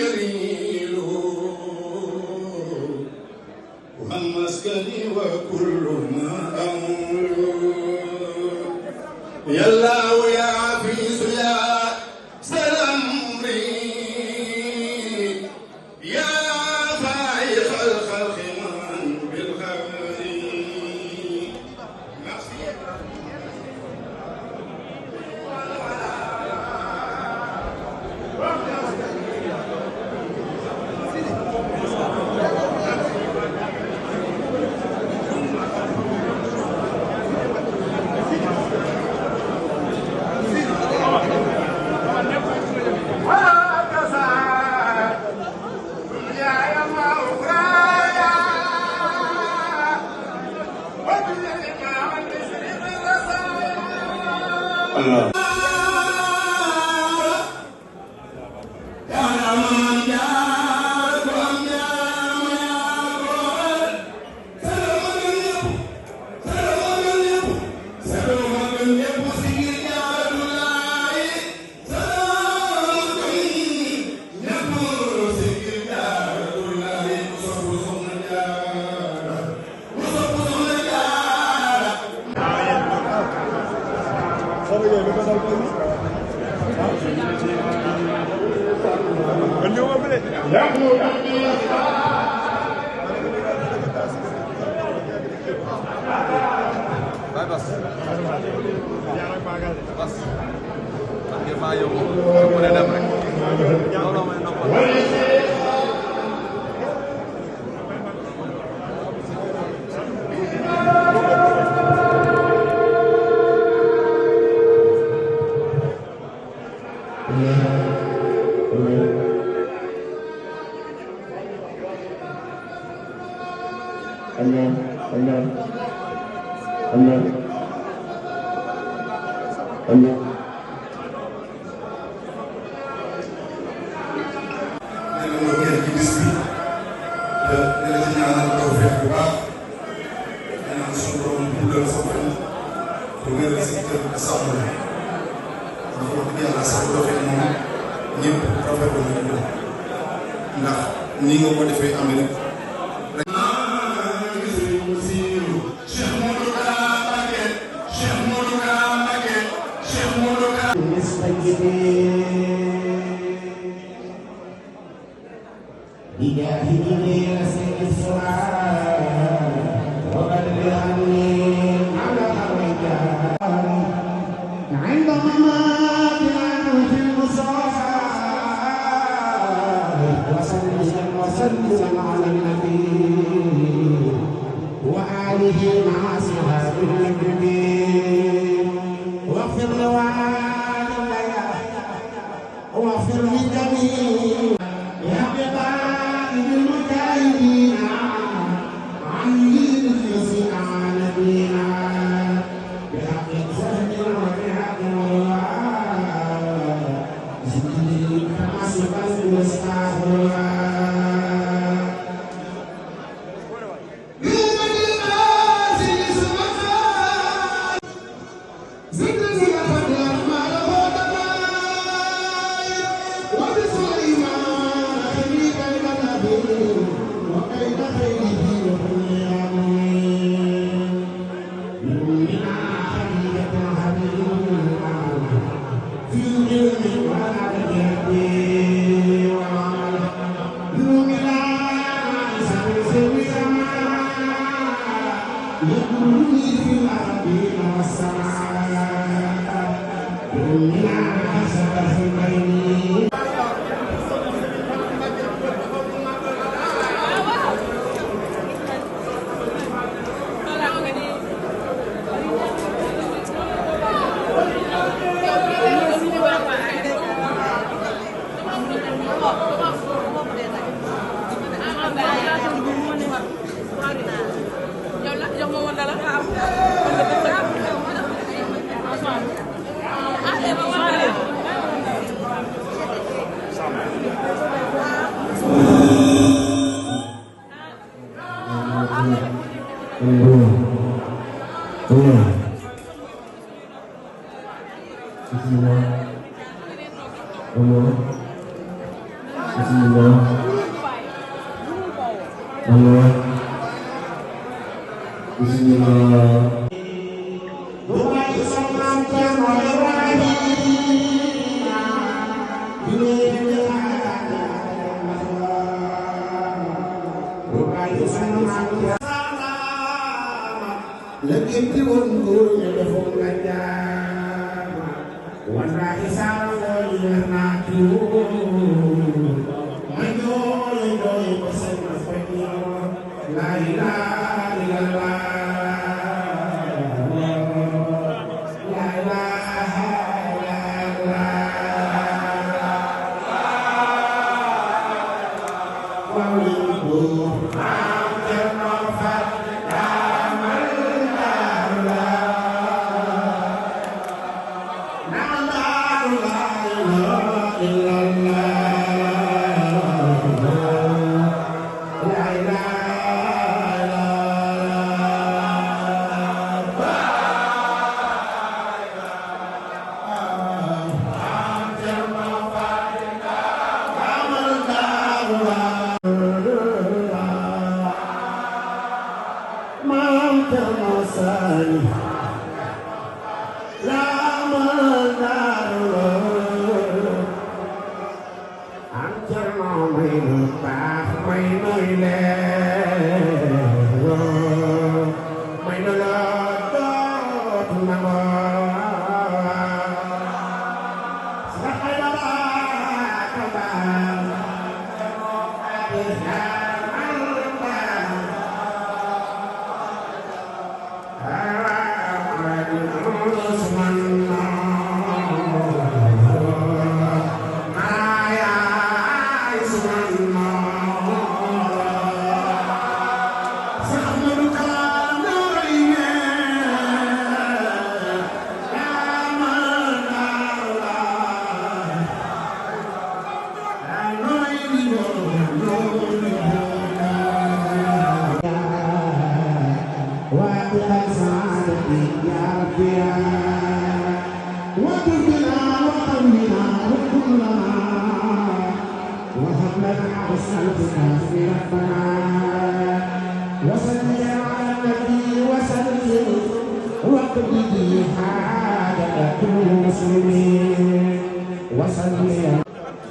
جليل والمسكن وكل ما أمر يا الله يا عفيس يا سلام يا فائق الخلق من بالخير Allah. Bismillah. Allah. Bismillah. Lagi unggul telepon aja, warna hisar warna biru, mayo loy pesen masnya, la ilaha illallah, la ilaha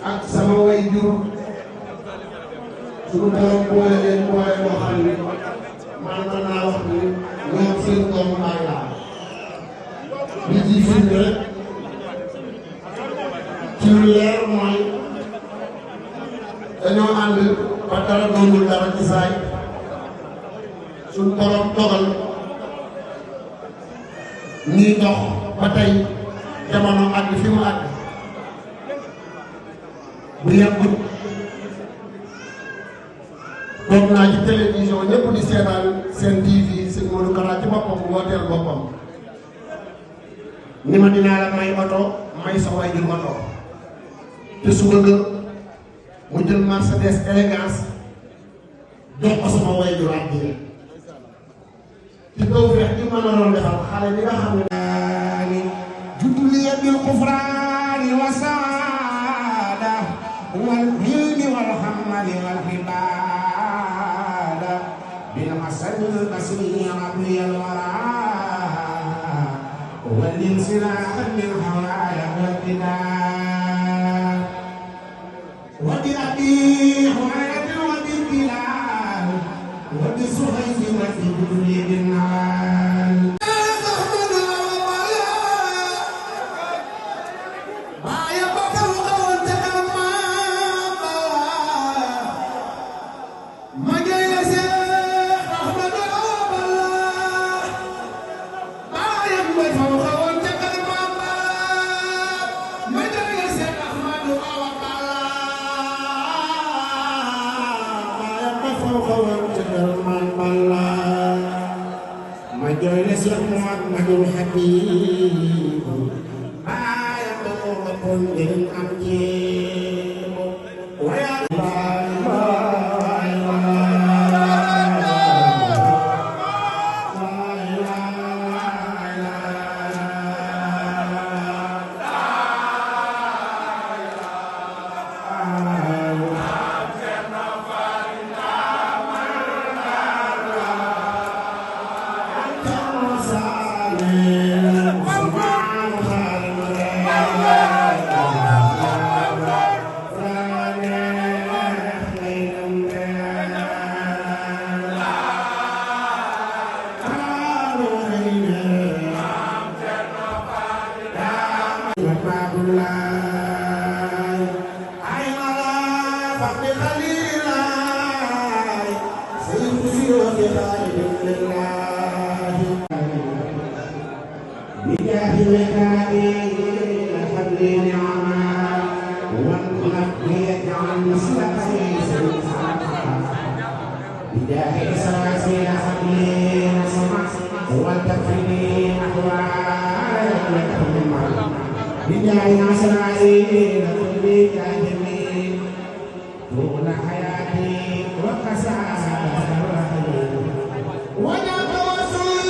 ak sama way jur suñu borom boole leen boole boo xam ne man mën naa wax ni ñoom seen doomu baay laa li ci firnde rek ci lu leer mooy dañoo ànd ba dara doonul dara ci saay suñu borom dogal ñuy dox ba tey jamono àgg fi mu àgg bu yàggut toog naa ci télévision ñëpp di seetaan seen TV sëñ Modou Kara ci boppam wooteel boppam ni ma dinaa la may oto may sa waajur oto te su bëgg mu jël Mercedes élégance jox ko sama waajur ak ji ci kaw feex ci mën a doon defal xale bi nga xam ne judduliya bil kufraani wa saada wal hilmi wal hamali wal hibaada bil hasani al basri abli al wara wal insilah min hawaya wal bidaa wa bi abi hurayra wa bi bilal wa bi suhayb wa bi dunya bin naal Muhammadul Habib ayat pun dengan amjim wa ya Allah فقد خليلا سيخزي وبخالد لله بجاه مكائن حبل نعما والنقل يجعل مثل قيس بجاه إسرائيل حبل والتفريد أحوال بجاه إسرائيل كل جميل طول حياتي وكساد وجد وصول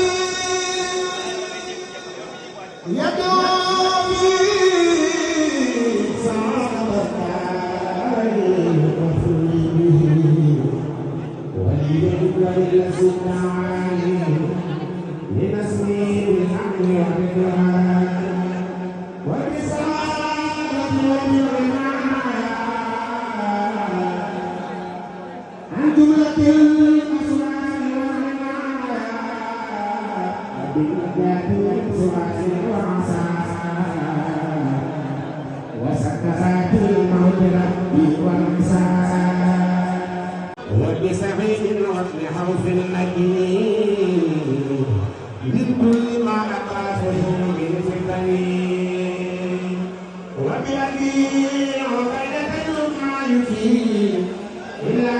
يدعوني صعبتي وفري به وليبقى الذي تعالي لنسمي بالحمد والرضوان والرسالة والرعاية عن جملة المسؤولين والرعاية بالنجاة والسؤال والعصا وسكرات الموت ربي والمساء وبسعيد وفي خوف النجيم من كل ما أخافه من فتن وبأبي عبيدة ما يفيد إلا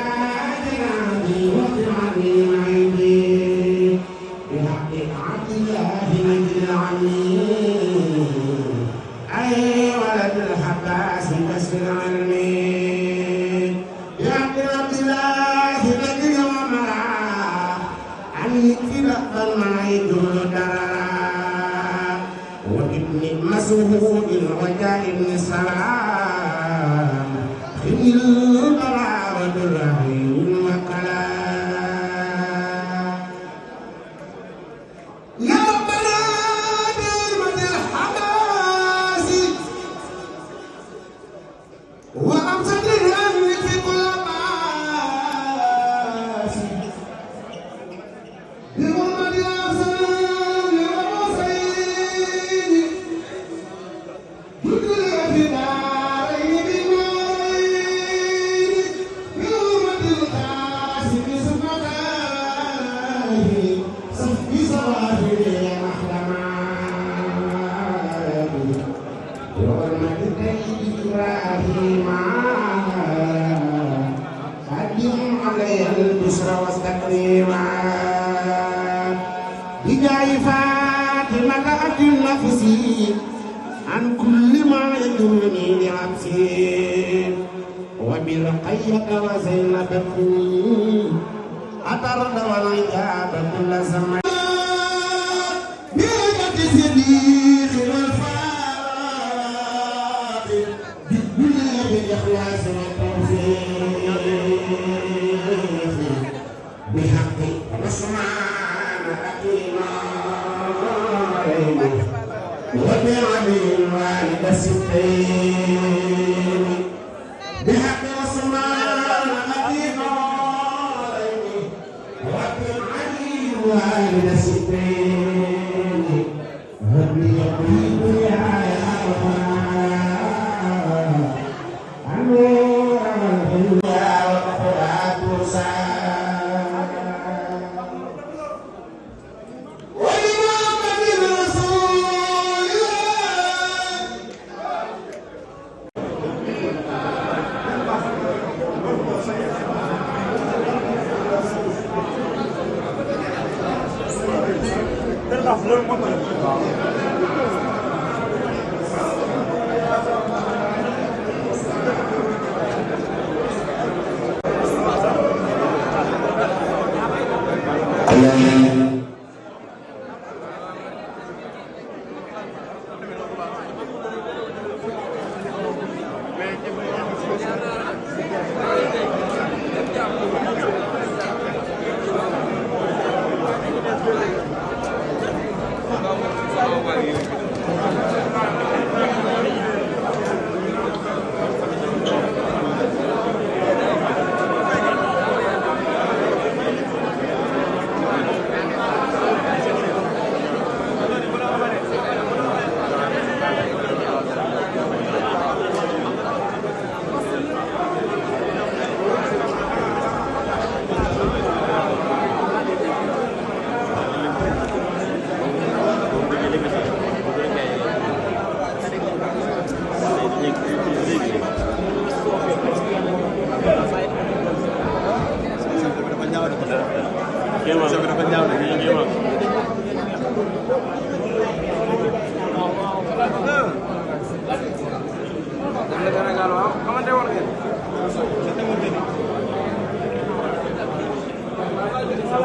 جنابي وجعلني عندي بحق عبد الله نجد العميد أي ولد الحباس بس العلمين يا عبد الله نجد ومرا عن يكفي ما يدل درا وابن مسعود الرجاء بن سلام خل البلاء والرحيم والكلام يا ربنا دائما الحماس وأمسك الأمن في كل باس بمحمد الأحسن والحسين كل في دارين بالنارين بمحمد القاسم سبحانه صفي صوافي محرمات وحرمة النبي إبراهيم قدم عليه البشرى والتكريما بجاه فاطمة عبد النفس عن كل ما يجرني لعبسي وبرقية وزينب أطرد والعجاب كل زمان بيدة الصديق والفاضل بالدنيا بالإخلاص والتوفيق بحق عثمان أكيما وبعلي الوالد الستين بحق عثمان أكيما وبعلي الوالد الستين هبي يقيم يا أنور الهدى والقرآن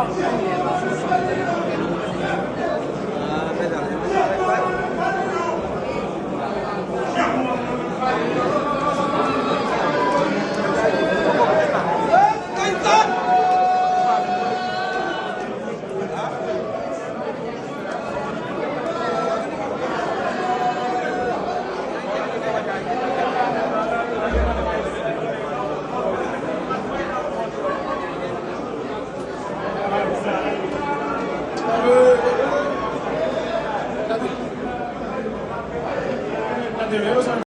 Amin.